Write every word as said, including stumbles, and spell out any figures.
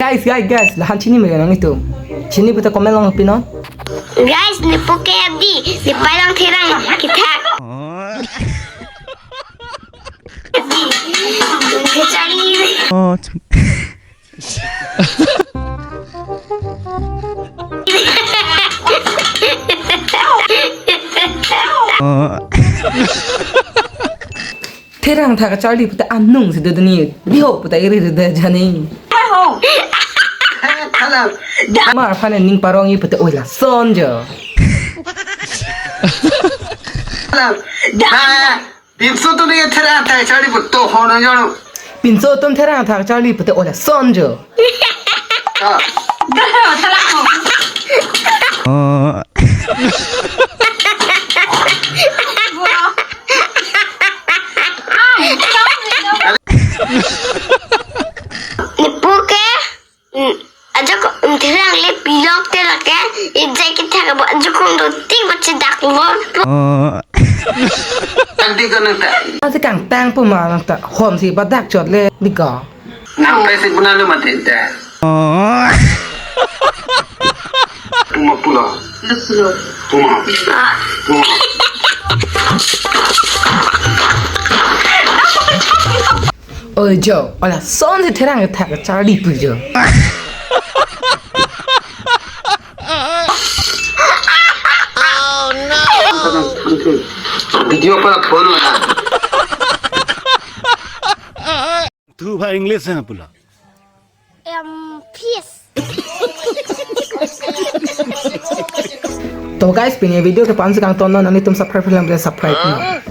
Guys, guys, guys, lahan chini mega nang itu. Chini puta comment along pinon. Guys, ne poke abdi, ne palang therang kethak. Charli. Oh, therang thak Charli puta anung si dodoni. Biho puta iri rida jani. Hello. Mar phane ning parong-i puta oila sonjo. Hello. Pinso atum ne therang thak Charli puta hono jono. Pinso atum therang thak Charli puta ola sonjo. Ah. Ne poke. Hmm, ajo ko, hmm, therang le pilok te lake, ijai kethak abo ajo kong do tik bachi dak lor. Andi ko nang ta. Ase kangtang pu ma nang ta, hom si badak chot le, biko. Nang pe si puna lo mati ta. Puma pulo. Pulo. Puma. Ah. Puma. Oi jo, ola sonsi therang kethak Charli pu jo. Video pa phone na. Tu bha English hai pulo. Em, peace. To guys, pini video ke pansi kangton non, nanglitum subscribe lang, subscribe non.